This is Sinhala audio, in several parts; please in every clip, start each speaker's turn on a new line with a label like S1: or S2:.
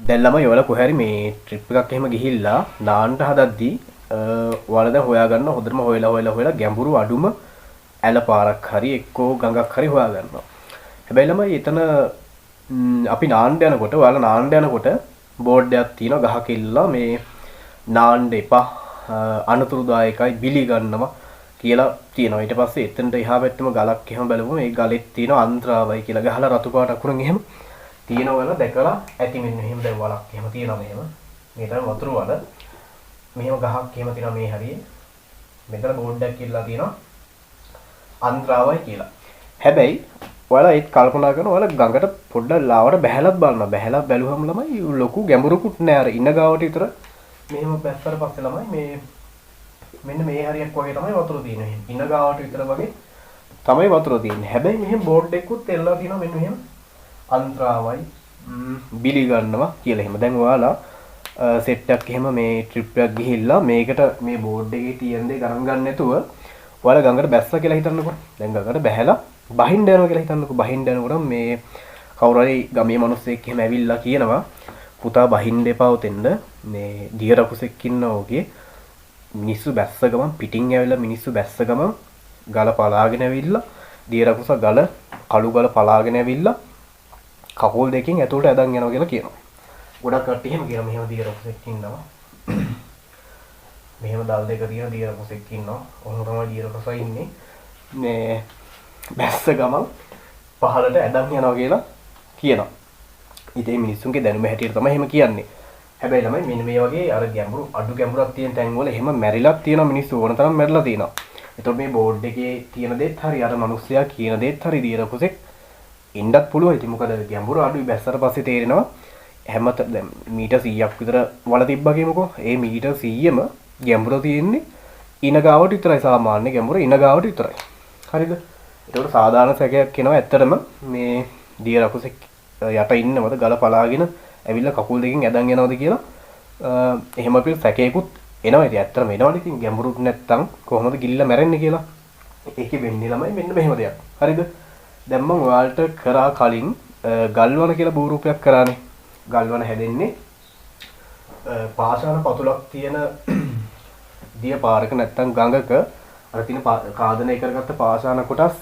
S1: දැන් ළමයි ඔයාලා කොහේ හරි මේ ට්‍රිප් එකක් එහෙම ගිහිල්ලා නාන්න හදද්දී ඔයාලා දැන් හොයාගන්න හොඳටම හොයලා හොයලා හොයලා ගැඹුරු අඩුම ඇල පාරක් හරි එක්කෝ ගඟක් හරි හොයාගන්නවා. හැබැයි ළමයි එතන අපි නාන්න යනකොට ඔයාලා නාන්න යනකොට බෝඩ් එකක් තියෙනවා ගහක ඉල්ලලා මේ නාන්න එපා, අනතුරුදායකයි, බිලි ගන්නවා කියලා තියෙනවා. ඊට පස්සේ එතනට එහා පැත්තෙම ගලක් එහෙම බැලුවම ඒ ගලෙත් තියෙනවා අන්ත්‍රාවයි කියලා ගහලා රතු පාට අකුරෙන් එහෙම තියෙනවා. ඔයාලා දැකලා ඇති. මෙන්න එහෙම දැන් වලක් එහෙම තියෙනවා මෙහෙම. මේ තමයි වතුර වල. මෙහෙම ගහක් එහෙම තියෙනවා මේ හරියේ. මෙතන බෝඩ් එකක් ඉල්ලලා තියෙනවා අන්ත්‍රාවයි කියලා. හැබැයි ඔයාලා ඒත් කල්පනා කරන ඔයාලා ගඟට පොඩ්ඩක් ලාවට බැහැලත් බලනවා. බැහැලා බැලුවම ළමයි ලොකු ගැඹුරකුත් නෑ. අර ඉන ගාවට විතර මෙහෙම බැස්සට පස්සේ ළමයි මේ මෙන්න මේ හරියක් වගේ තමයි වතුර තියෙන්නේ. එහෙම ඉන ගාවට විතර වගේ තමයි වතුර තියෙන්නේ. හැබැයි මෙහෙම බෝඩ් එකකුත් එල්ලලා තියෙනවා මෙන්න මෙහෙම අන්ත්‍රාවයි, බිලි ගන්නවා කියලා එහෙම. දැන් ඔයාලා සෙට් එකක් එහෙම මේ ට්‍රිප් එකක් ගිහිල්ලා මේකට මේ බෝඩ් එකේ තියෙන දේ ගණන් ගන්න නැතුව ඔයාලා ගඟට බැස්සා කියලා හිතන්නකෝ. දැන් ගඟට බැහැලා බහින්න යනවා කියලා හිතන්නකෝ. බහින්න යනකොට මේ කවුරු හරි ගමේ මිනිස්සෙක් එහෙම ඇවිල්ලා කියනවා, පුතා බහින්න එපා ඔතෙන්ද, මේ දිය රකුසෙක් ඉන්නවා ඔගේ, මිනිස්සු බැස්ස ගමන් පිටින් ඇවිල්ලා මිනිස්සු බැස්ස ගමන් ගල පලාගෙන ඇවිල්ලා දිය රකුස ගල කළු ගල පලාගෙන ඇවිල්ලා කකුල් දෙකෙන් ඇතුළට ඇදන් යනවා කියලා කියනවා. ගොඩක් කට්ටිය එහෙම කියනවා, මෙහෙම දිය රකුසෙක් ඉන්නවා. මෙහෙම දල් දෙක තියෙන දිය රකුසෙක් ඉන්නවා. ඔහොම තමයි දිය රකුසා ඉන්නේ. මේ බැස්ස ගමන් පහළට ඇදන් යනවා කියලා කියනවා. ඉතින් මිනිස්සුන්ගේ දැනුම හැටියට තමයි එහෙම කියන්නේ. හැබැයි ළමයි මෙන්න මේ වගේ අර ගැඹුරු අඩු ගැඹුරක් තියෙන තැන්වල එහෙම මැරිලත් තියෙනවා, මිනිස්සු ඕන තරම් මැරිලා තියෙනවා. එතකොට මේ බෝඩ් එකේ තියෙන දේත් හරි අර මිනිස්සයා කියන දේත් හරි, දිය රකුසෙක් ඉන්නත් පුළුවන්. ඉතින් මොකද ගැඹුරු අඩුයි බැස්සට පස්සේ තේරෙනවා හැම දැන් මීටර් 100ක් විතර වල තිබ්බා කියමුකෝ. ඒ මීටර් 100ම ගැඹුර තියෙන්නේ ඉන ගාවට විතරයි, සාමාන්‍ය ගැඹුර ඉන ගාවට විතරයි. හරිද? එතකොට සාධාරණ සැකයක් එනවා ඇත්තටම මේ දිය රකුසෙක් යට ඉන්නවද, ගල පලාගෙන ඇවිල්ලා කකුල් දෙකෙන් ඇදන් යනවද කියලා. එහෙම අපි සැකයකුත් එනවා. ඉතින් ඇත්තටම එනවනේ, ඉතින් ගැඹුරුත් නැත්තම් කොහොමද ගිලිලා මැරෙන්නේ කියලා. ඒකේ වෙන්නේ ළමයි මෙන්න මෙහෙම දෙයක්. හරිද? දැන් මම ඔයාලට කරා කලින් ගල්වන කියලා බූරූපයක් කරානේ. ගල්වන හැදෙන්නේ පාෂාණ පතුලක් තියෙන දිය පාරක නැත්තම් ගඟක අර තියෙන කාදනය කරගත්ත පාෂාණ කොටස්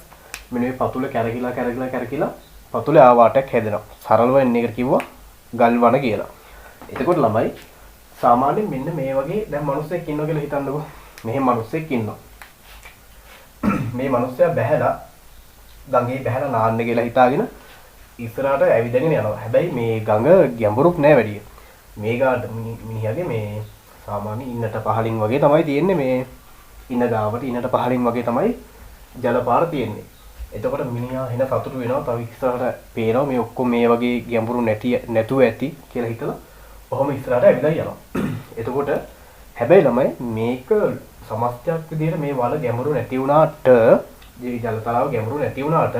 S1: මෙන්න මේ පතුල කැරකිලා කැරකිලා කැරකිලා පතුලේ ආවාටයක් හැදෙනවා. සරලව එන්නේ එකට කිව්වා ගල්වන කියලා. එතකොට ළමයි සාමාන්‍යයෙන් මෙන්න මේ වගේ දැන් මිනිස්සෙක් ඉන්නවා කියලා හිතන්නකෝ. මෙහෙම මිනිස්සෙක් ඉන්නවා. මේ මිනිස්සයා බැහැලා ගඟේ බැහැලා නාන්න කියලා හිතාගෙන ඉස්සරහට ඇවිදගෙන යනවා. හැබැයි මේ ගඟ ගැඹුරුක් නෑ වැඩිය. මේ ගාට මිනිහාගේ මේ සාමාන්‍ය ඉන්නට පහලින් වගේ තමයි තියෙන්නේ, මේ ඉන ගාවට ඉන්නට පහලින් වගේ තමයි ජලපාර තියෙන්නේ. එතකොට මිනිහා එන සතුටු වෙනවා, තව ඉස්සරහට පේනවා මේ ඔක්කොම මේ වගේ ගැඹුරු නැතුව ඇති කියලා හිතලා ඔහොම ඉස්සරහට ඇවිදලා යනවා. එතකොට හැබැයි ළමයි මේක සමස්තයක් විදිහට මේ වල ගැඹුරු නැති වුණාට, මේ ජල තලාව ගැඹුරු නැති වුණාට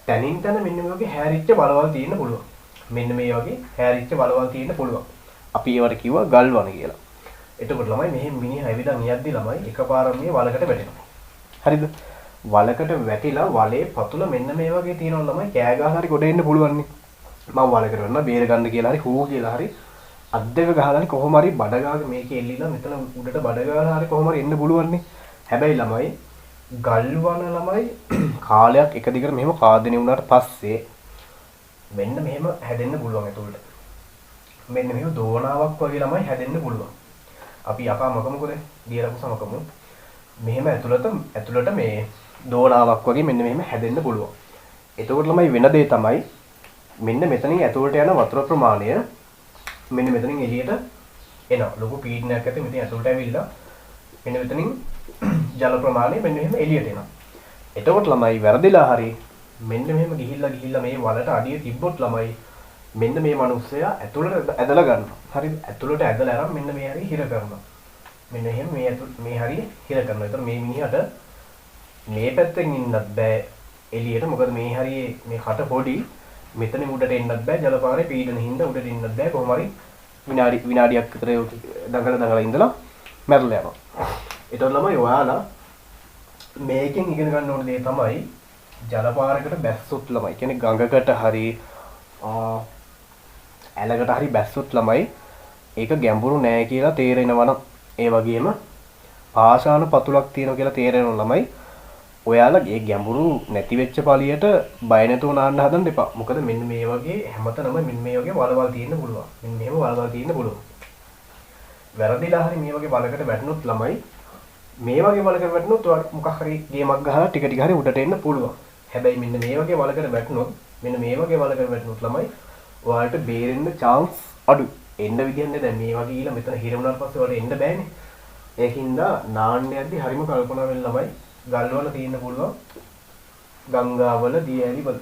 S1: තැනින් තැන මෙන්න මේ වගේ හැරිච්ච වලවල් තියෙන්න පුළුවන්. මෙන්න මේ වගේ හැරිච්ච වලවල් තියෙන්න පුළුවන්. අපි ඒවට කිව්වා ගල්වන කියලා. එතකොට ළමයි මෙහෙම මිනිහා ඇවිදන් යද්දි ළමයි එකපාරම මේ වලකට වැටෙනවා. හරිද? වලකට වැටිලා වලේ පතුල මෙන්න මේ වගේ තියෙනවා ළමයි, කෑ ගහලා හරි ගොඩ එන්න පුළුවන් නේ. මං වලකට වැටුණා බේර ගන්න කියලා හරි හූ කියලා හරි අත් දෙක ගහලා හරි කොහොම හරි බඩ ගාගෙන මේකේ එල්ලිලා මෙතන උඩට බඩ ගාලා හරි කොහොම හරි එන්න පුළුවන් නේ. හැබැයි ළමයි ගල්වන ළමයි කාලයක් එක දිගට මෙහෙම කාදනය වුණාට පස්සේ මෙන්න මෙහෙම හැදෙන්න පුළුවන් ඇතුළට. මෙන්න මෙහෙම දෝනාවක් වගේ ළමයි හැදෙන්න පුළුවන්. අපි යකා මකමුකෝ දැන්. දිය රකුස මකමු. මෙහෙම ඇතුළට මේ දෝනාවක් වගේ මෙන්න මෙහෙම හැදෙන්න පුළුවන්. එතකොට ළමයි වෙන දේ තමයි මෙන්න මෙතනින් ඇතුළට යන වතුර ප්‍රමාණය මෙන්න මෙතනින් එළියට එනවා. ලොකු පීඩනයක් ඇති මෙතන ඇතුළට ඇවිල්ලා මෙන්න මෙතනින් ජල ප්‍රමාණය මෙන්න මෙහෙම එළියට එනවා. එතකොට ළමයි වැරදිලා හරි මෙන්න මෙහෙම ගිහිල්ලා ගිහිල්ලා මේ වලට අඩිය තිබ්බොත් ළමයි මෙන්න මේ මිනිස්සයා ඇතුළට ඇදලා ගන්නවා. හරිද? ඇතුළට ඇදලා අරන් මෙන්න මේ හරිය හිර කරනවා. මෙන්න එහෙම මේ ඇතුළ මේ හරිය හිර කරනවා. එතකොට මේ මිනිහට මේ පැත්තෙන් ඉන්නත් බෑ එළියට. මොකද මේ හරියේ මේ කට පොඩි, මෙතන උඩට එන්නත් බෑ, ජලපාරේ පීඩන හින්දා උඩට එන්නත් බෑ. කොහොම හරි විනාඩියක් විතර දඟල දඟල ඉඳලා මැරලා යනවා. එතකොට ළමයි ඔයාලා මේකෙන් ඉගෙන ගන්න ඕන දේ තමයි ජලපාරකට බැස්සොත් ළමයි කියන්නේ ගඟකට හරි ඇලකට හරි බැස්සොත් ළමයි ඒක ගැඹුරු නෑ කියලා තේරෙනවා නම්, ඒ වගේම පාෂාණ පතුලක් තියෙනවා කියලා තේරෙනවා ළමයි, ඔයාලා ඒ ගැඹුරු නැති වෙච්ච පළියට බය නැතුව නාන්න හදන්න එපා. මොකද මෙන්න මේ වගේ හැමතැනම මෙන්න මේ වගේ වලවල් තියෙන්න පුළුවන්. මෙන්න මෙහෙම වලවල් තියෙන්න පුළුවන්. වැරදිලා හරි මේ වගේ වලකට වැටුනොත් ළමයි, මේ වගේ වලකට වැටුනොත් ඔයාලට මොකක් හරි ගේමක් ගහලා ටික ටික හරි උඩට එන්න පුළුවන්. හැබැයි මෙන්න මේ වගේ වලකට වැටුනොත්, මෙන්න මේ වගේ වලකට වැටුනොත් ළමයි, ඔයාලට බේරෙන්න chance අඩුයි. එන්න විදියක් නෑ. දැන් මේ වගේ ගිහලා මෙතන හිර වුණාට පස්සේ ඔයාලට එන්න බෑනේ. ඒකින්ද නාන්න යද්දි හරිම කල්පනා වෙන්න ළමයි, ගල්වල තියෙන්න පුළුවන්, ගංගාවල, දිය ඇලි වල.